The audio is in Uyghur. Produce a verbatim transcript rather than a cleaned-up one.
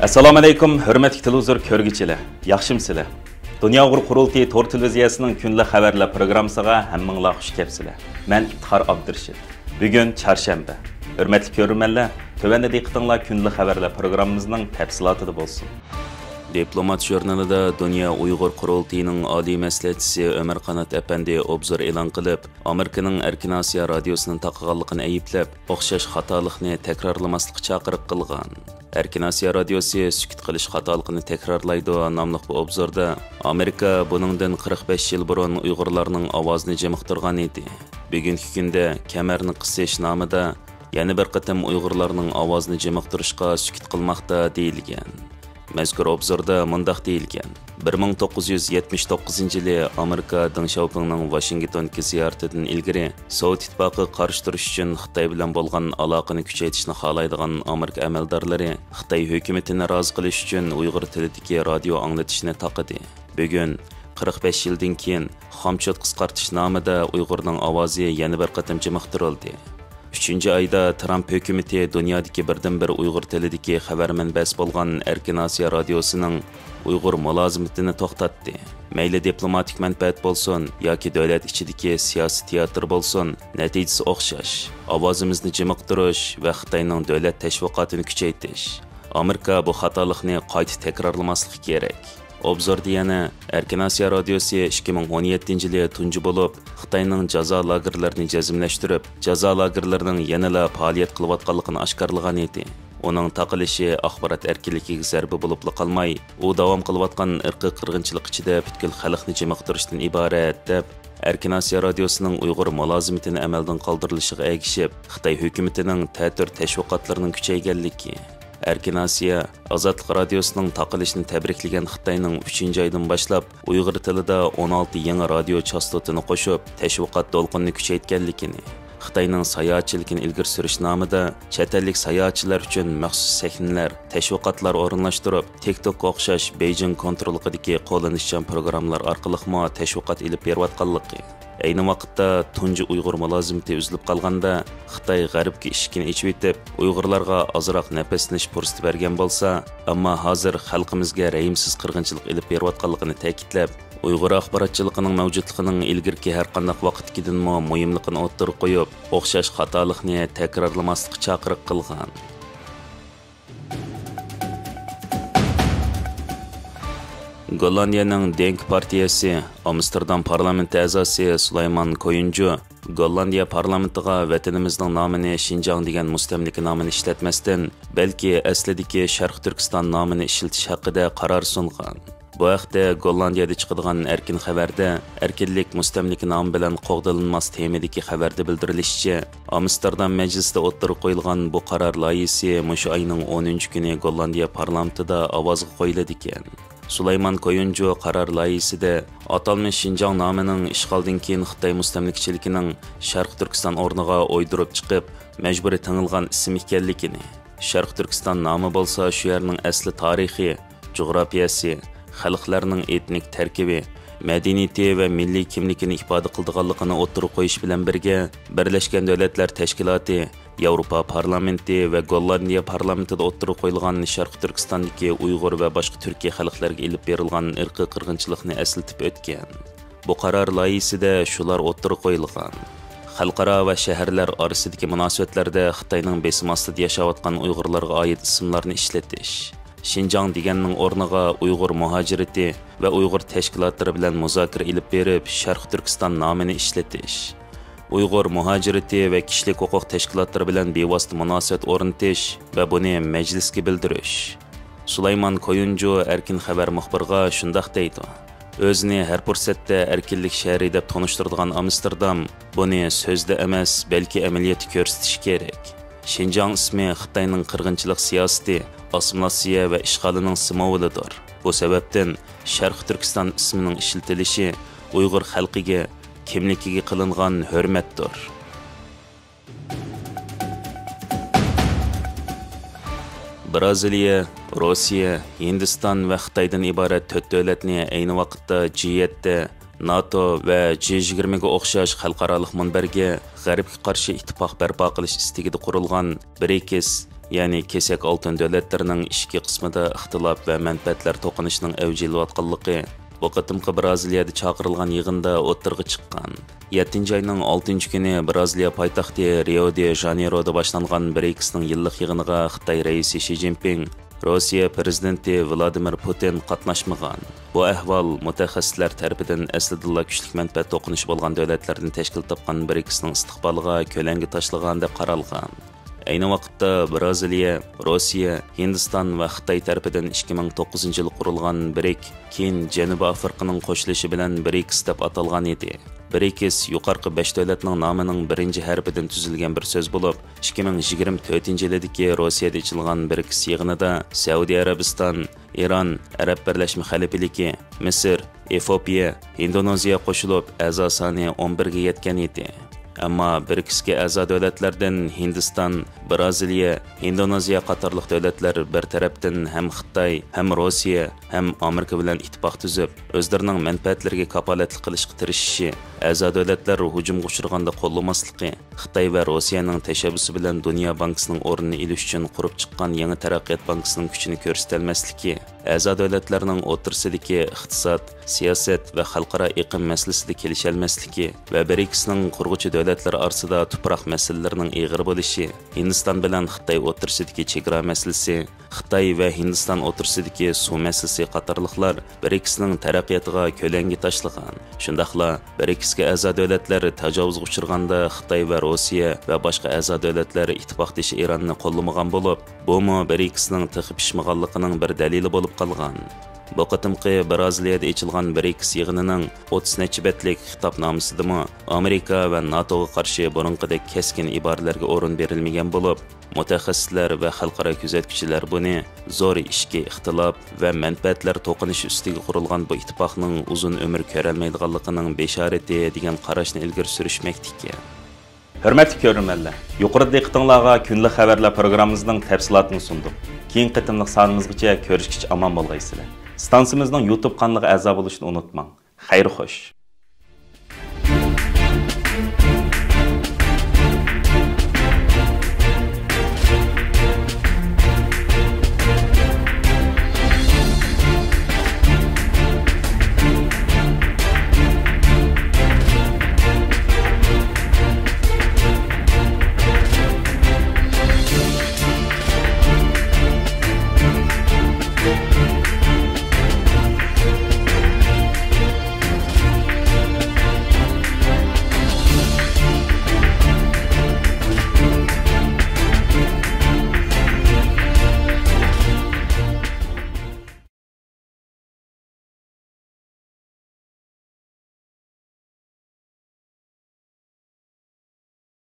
ئەسسالامۇئەلەيكۇم، ھۆرمەتلىك تېلېۋىزور كۆرگۈچىلەر، ياخشىمۇسىلەر؟ دۇنيا ئۇيغۇر قۇرۇلتىيى تور تېلېۋىزىيەسىنىڭ كۈندىلىك خەۋەرلەر پروگراممىسىغا ھەممىڭلار خۇش كەپسىلەر. مەن ئىپتىخار ئابدۇرېشىت. بۈگۈن چارشەنبە. ھۆرمەتلىك كۆرۈرمەنلەر، تۆۋەندە دىققىتىڭلار كۈندىلىك خەۋەرلەر پروگراممىمىزنىڭ تەپسىلاتىدا بولسۇن. دىپلومات ژۇرنىلىدا دۇنيا ئۇيغۇر قۇرۇلتىيىنىڭ ئالىي مەسلىھەتچىسى ئۆمەر قانات ئەپەندى ئوبزور ئېلان قىلىپ، ئامېرىكىنىڭ ئەركىن ئاسىيا رادىيوسىنى تاقىغانلىقىنى ئەيىبلەپ، ئوخشاش خاتالىقنى تەكرارلىماسلىققا چاقىرىق قىلغان. ئەركىن ئاسىيا رادىيوسى سۈكۈت قىلىش خاتالىقىنى تەكرارلايدۇ ناملىق بۇ ئوبزوردا، ئامېرىكا بۇنىڭدىن قىرىق بەش يىل بۇرۇن ئۇيغۇرلارنىڭ ئاۋازىنى جىمىقتۇرغان ئىدى. بۈگۈنكى كۈندە كەمەرنى قىسىش نامىدا يەنە بىر قېتىم ئۇيغۇرلارنىڭ ئاۋازىنى جىمىقتۇرۇشقا سۈكۈت قىلماقتا دېيىلگەن. مەزكۇر ئوبزوردا مۇنداق دېيىلگەن: بىر مىڭ توققۇز يۈز يەتمىش توققۇزىنچى يىلى ئامېرىكا دېڭ شياۋپىڭنىڭ ۋاشىنگتوندىكى زىيارىتىدىن ئىلگىرى، سوۋېت ئىتتىپاقىغا قارشى تۇرۇش ئۈچۈن خىتاي بىلەن بولغان ئالاقىنى كۈچەيتىشنى خالايدىغان ئامېرىكا ئەمەلدارلىرى خىتاي ھۆكۈمىتىنى رازى قىلىش ئۈچۈن ئۇيغۇر تىلىدىكى رادىيو ئاڭلىتىشنى تاقىدى. بۈگۈن، قىرىق بەش يىلدىن كېيىن، خامچوت قىسقارتىش نامىدا ئۇيغۇرنىڭ ئاۋازى يەنە بىر قېتىم جىمىقتۇرۇلدى. ئۈچىنچى ئايدا ترامپ ھۆكۈمىتى دۇنيادىكى بىردىنبىر ئۇيغۇر تىلىدىكى خەۋەر مەنبەسى بولغان ئەركىن ئاسىيا رادىيوسىنىڭ ئۇيغۇر مۇلازىمىتىنى توختاتتى. مەيلى دىپلوماتىك مەنپەئەت بولسۇن ياكى دۆلەت ئىچىدىكى سىياسىي تىياتىر بولسۇن، نەتىجىسى ئوخشاش. ئاۋازىمىزنى جىمىقتۇرۇش ۋە خىتاينىڭ دۆلەت تەشۋىقاتىنى كۈچەيتىش. ئامېرىكا بۇ خاتالىقنى قايتا تەكرارلىماسلىقى كېرەك. ئوبزوردا يەنە ئەركىن ئاسىيا رادىيوسى ئىككى مىڭ ئون يەتتىنچى يىلى تۇنجى بولۇپ خىتاينىڭ جازا لاگېرلىرىنى جەزملەشتۈرۈپ، جازا لاگېرلىرىنىڭ يەنىلا پائالىيەت قىلىۋاتقانلىقىنى ئاشكارىلىغان ئىدى. ئۇنىڭ تاقىلىشى ئاخبارات ئەركىنلىكىگە زەربە بولۇپلا قالماي، ئۇ داۋام قىلىۋاتقان ئىرقىي قىرغىنچىلىق ئىچىدە پۈتكۈل خەلقنى جىمىقتۇرۇشتىن ئىبارەت، دەپ، ئەركىن ئاسىيا رادىيوسىنىڭ ئۇيغۇر مۇلازىمىتىنى ئەمەلدىن قالدۇرۇلۇشىغا ئەگىشىپ، خىتاي ھۆكۈمىتىنىڭ تەتۈر تەشۋىقاتلىرىنىڭ كۈچەيگەنلىكى، ئەركىن ئاسىيا، ئازادلىق رادىيوسىنىڭ تاقىلىشىنى تەبرىكلىگەن خىتاينىڭ ئۈچىنچى ئايدىن باشلاپ ئۇيغۇر تىلىدا ئون ئالتە يېڭى رادىيو چاستوتىنى قوشۇپ، تەشۋىقات دولقۇنىنى كۈچەيتكەنلىكىنى، خىتاينىڭ ساياھەتچىلىكىنى ئىلگىرى سۈرۈش نامىدا چەت ئەللىك ساياھەتچىلەر ئۈچۈن مەخسۇس سەھنىلەر، تەشۋىقاتلار ئورۇنلاشتۇرۇپ، تىك توكقا ئوخشاش بېيجىڭ كونتروللۇقىدىكى قوللىنىشچان پروگراممىلار ئارقىلىقمۇ تەشۋىقات ئېلىپ بېرىۋاتقانلىقى، ئەينى ۋاقىتتا تۇنجى ئۇيغۇر مۇلازىمىتى ئۈزۈلۈپ قالغاندا، خىتاي غەربكە ئىشىكىنى ئېچىۋېتىپ، ئۇيغۇرلارغا ئازراق نەپەسلىنىش پۇرسىتى بەرگەن بولسا، ئەمما ھازىر خەلقىمىزگە رەھىمسىز قىرغىنچىلىق ئېلىپ بېرىۋاتقانلىقىنى تەكىتلەپ، ئۇيغۇر ئاخباراتچىلىقىنىڭ مەۋجۇتلۇقىنىڭ ئىلگىرىكى ھەرقانداق ۋاقىتتىكىدىنمۇ مۇھىملىقىنى ئوتتۇرىغا قويۇپ، ئوخشاش خاتالىقنى تەكرارلىماسلىققا چاقىرىق قىلغان. گوللاندىيەنىڭ دېنك پارتىيەسى ئامستېردام پارلامېنتى ئەزاسى سۇلايمان كويۇنجۇ گوللاندىيە پارلامېنتىغا ۋەتىنىمىزنىڭ نامىنى شىنجاڭ دېگەن مۇستەملىكە نامىنى ئىشلەتمەستىن، بەلكى ئەسلىدىكى شەرقىي تۈركىستان نامىنى ئىشلىتىش ھەققىدە قارار سۇنغان. بۇ ھەقتە گوللاندىيەدە چىقىدىغان ئەركىن خەۋەردە، ئەركىنلىك مۇستەملىكە نامى بىلەن قوغدىلىنماس تېمىدىكى خەۋەردە بىلدۈرۈلۈشىچە، ئامستېردام مەجلىسىدە ئوتتۇرىغا قويۇلغان بۇ قارار لايىھىسى مۇشۇ ئاينىڭ ئونىنچى كۈنى گوللاندىيە پارلامېنتىدا ئاۋازغا قويۇلىدىكەن. سۇلايمان كويۇنجۇ قارار لايىھىسىدە ئاتالمىش شىنجاڭ نامىنىڭ ئىشغالدىن كېيىن خىتاي مۇستەملىكىچىلىكىنىڭ شەرقىي تۈركىستان ئورنىغا ئويدۇرۇپ چىقىپ، مەجبۇرىي تېڭىلغان ئىسىم ئىكەنلىكىنى، شەرقىي تۈركىستان نامى بولسا شۇ يەرنىڭ ئەسلى تارىخى، جۇغراپىيەسى، خەلقلەرنىڭ ئېتنىك تەركىبى، مەدەنىيىتى ۋە مىللىي كىملىكىنى ئىپادە قىلىدىغانلىقىنى ئوتتۇرىغا قويۇش بىلەن بىرگە، بىرلەشكەن دۆلەتلەر تەشكىلاتى، ياۋروپا پارلامېنتى ۋە گوللاندىيە پارلامېنتىدا ئوتتۇرىغا قويۇلغان شەرقىي تۈركىستاندىكى ئۇيغۇر ۋە باشقا تۈركىي خەلقلەرگە ئېلىپ بېرىلغان ئىرقىي قىرغىنچىلىقنى ئەسلىتىپ ئۆتكەن. بۇ قارار لايىھىسىدە شۇلار ئوتتۇرىغا قويۇلغان: خەلقئارا ۋە شەھەرلەر ئارىسىدىكى مۇناسىۋەتلەردە خىتاينىڭ بېسىمى ئاستىدا ياشاۋاتقان ئۇيغۇرلارغا ئائىت ئىسىملارنى ئىشلىتىش، شىنجاڭ دېگەننىڭ ئورنىغا ئۇيغۇر مۇھاجىرىتى ۋە ئۇيغۇر تەشكىلاتلىرى بىلەن مۇزاكىرە ئېلىپ بېرىپ، شەرقىي تۈركىستان نامىنى ئىشلىتىش، ئۇيغۇر مۇھاجىرىتى ۋە كىشىلىك ھوقۇق تەشكىلاتلىرى بىلەن بىۋاسىتە مۇناسىۋەت ئورنىتىش ۋە بۇنى مەجلىسكە بىلدۈرۈش. سۇلايمان كويۇنجۇ ئەركىن خەۋەر مۇخبىرىغا شۇنداق دەيدۇ: ئۆزىنى ھەر پۇرسەتتە ئەركىنلىك شەھىرى دەپ تونۇشتۇرىدىغان ئامستېردام بۇنى سۆزدە ئەمەس، بەلكى ئەمەلىيەتتە كۆرسىتىشى كېرەك. شىنجاڭ ئىسمى خىتاينىڭ قىرغىنچىلىق سىياسىتى، ئاسسىمىلياتسىيە ۋە ئىشغالىنىڭ سىمۋولىدۇر. بۇ سەۋەبتىن شەرقىي تۈركىستان ئىسمىنىڭ ئىشلىتىلىشى ئۇيغۇر خەلقىگە، كىملىكىگە قىلىنغان ھۆرمەتتۇر. برازىلىيە، روسىيە، ھىندىستان ۋە خىتايدىن ئىبارەت تۆت دۆلەتنى ئەينى ۋاقىتتا جى يەتتە، ناتو ۋە جى يىگىرمىگە ئوخشاش خەلقئارالىق مۇنبەرگە غەربكە قارشى ئىتتىپاق بەرپا قىلىش ئىستىكىدە قۇرۇلغان برىكس، يەنى كېسەك ئالتۇن دۆلەتلىرىنىڭ ئىچكى قىسمىدا ئىختىلاپ ۋە مەنپەئەتلەر توقۇنۇشىنىڭ ئەۋج ئېلىۋاتقانلىقى بۇ قېتىمقى بىرازىلىيەدە چاقىرىلغان يىغىندا ئوتتۇرىغا چىققان. يەتتىنچى ئاينىڭ ئالتىنچى كۈنى بىرازىلىيە پايتەختى رىئو دې ژانېيرودا باشلانغان برىكسنىڭ يىللىق يىغىنىغا خىتاي رەئىسى شى جىنپىڭ، روسىيە پىرېزىدېنتى ۋلادىمىر پۇتىن قاتناشمىغان. بۇ ئەھۋال مۇتەخەسسىسلەر تەرىپىدىن ئەسلىدىنلا كۈچلۈك مەنپەئەت توقۇنۇشى بولغان دۆلەتلەردىن تەشكىل تاپقان برىكسنىڭ ئىستىقبالىغا كۆلەڭگە تاشلىغان دەپ قارالغان. ئەينى ۋاقىتتا بىرازىلىيە، روسىيە، ھىندىستان ۋە خىتاي تەرىپىدىن ئىككى مىڭ توققۇزىنچى يىلى قۇرۇلغان برىك، كېيىن جەنۇبىي ئافرىقىنىڭ قوشۇلۇشى بىلەن برىكس دەپ ئاتالغان ئىدى. برىكس يۇقىرىقى بەش دۆلەتنىڭ نامىنىڭ بىرىنچى ھەرپىدىن تۈزۈلگەن بىر سۆز بولۇپ، ئىككى مىڭ يىگىرمە تۆتىنچى يىلىدىكى روسىيەدە ئېچىلغان برىكس يىغىنىدا سەئۇدى ئەرەبىستان، ئىران، ئەرەب بىرلەشمە خەلىپىلىكى، مىسىر، ئېفىئوپىيە، ھىندونېزىيە قوشۇلۇپ ئەزا سانى ئون بىرگە يەتكەن ئىدى. ئەمما برىكسكە ئەزا دۆلەتلەردىن ھىندىستان، بىرازىلىيە، ھىندونېزىيە قاتارلىق دۆلەتلەر بىر تەرەپتىن ھەم خىتاي، ھەم روسىيە، ھەم ئامېرىكا بىلەن ئىتتىپاق تۈزۈپ، ئۆزلىرىنىڭ مەنپەئەتلىرىگە كاپالەتلىك قىلىشقا تىرىشىشى، ئەزا دۆلەتلەر ھۇجۇمغا ئۇچرىغاندا قوللىماسلىقى، خىتاي ۋە روسىيەنىڭ تەشەببۇسى بىلەن دۇنيا بانكىسىنىڭ ئورنىنى ئېلىش ئۈچۈن قۇرۇپ چىققان يېڭى تەرەققىيات بانكىسىنىڭ كۈچىنى كۆرسىتەلمەسلىكى، ئەزا دۆلەتلەرنىڭ ئوتتۇرىسىدىكى ئىقتىساد، سىياسەت ۋە خەلقئارا ئېقىم مەسىلىسىدە كېلىشەلمەسلىكى ۋە برىكسنىڭ قۇرغۇچى دۆلەتلىرى ئارىسىدا تۇپراق مەسىلىلىرىنىڭ ئېغىر بولۇشى، ھىندىستان بىلەن خىتاي ئوتتۇرىسىدىكى چېگرا مەسىلىسى، خىتاي ۋە ھىندىستان ئوتتۇرىسىدىكى سۇ مەسىلىسى قاتارلىقلار برىكسنىڭ تەرەققىياتىغا كۆلەڭگە تاشلىغان. شۇنداقلا برىكسكە ئەزا دۆلەتلەر تاجاۋۇزغا ئۇچرىغاندا خىتاي ۋە روسىيە ۋە باشقا ئەزا دۆلەتلەر ئىتتىپاقدىشى ئىراننى قوللىمىغان بولۇپ، بۇمۇ برىكسنىڭ تېخى پىشمىغانلىقىنىڭ بىر دەلىلى بولۇپ قالغان. بۇ قېتىمقى بىرازىلىيەدە ئېچىلغان برىكس يىغىنىنىڭ ئوتتۇز نەچچە بەتلىك خىتابنامىسىدىمۇ ئامېرىكا ۋە ناتوغا قارشى بۇرۇنقىدەك كەسكىن ئىبارىلەرگە ئورۇن بېرىلمىگەن بولۇپ، مۇتەخەسسىسلەر ۋە خەلقئارا كۆزەتكۈچىلەر بۇنى زور ئىچكى ئىختىلاپ ۋە مەنپەئەتلەر توقۇنۇشى ئۈستىگە قۇرۇلغان بۇ ئىتتىپاقنىڭ ئۇزۇن ئۆمۈر كۆرەلمەيدىغانلىقىنىڭ بېشارىتى دېگەن قاراشنى ئىلگىرى سۈرۈشمەكتە ئىكەن. ھۆرمەتلىك كۆرۈرمەنلەر، يۇقىرىدا دىققىتىڭلارغا كۈندىلىك خەۋەرلەر پروگراممىمىزنىڭ تەپسىلاتىنى سۇندۇق. كېيىنكى قېتىملىق سانىمىزغىچە كۆرۈشكىچە ئامان بولغايسىلەر. ئىستانسىمىزنىڭ يۇتۇب قانىلىغا ئەزا بولۇشنى ئۇنتۇماڭ. خەير خوش.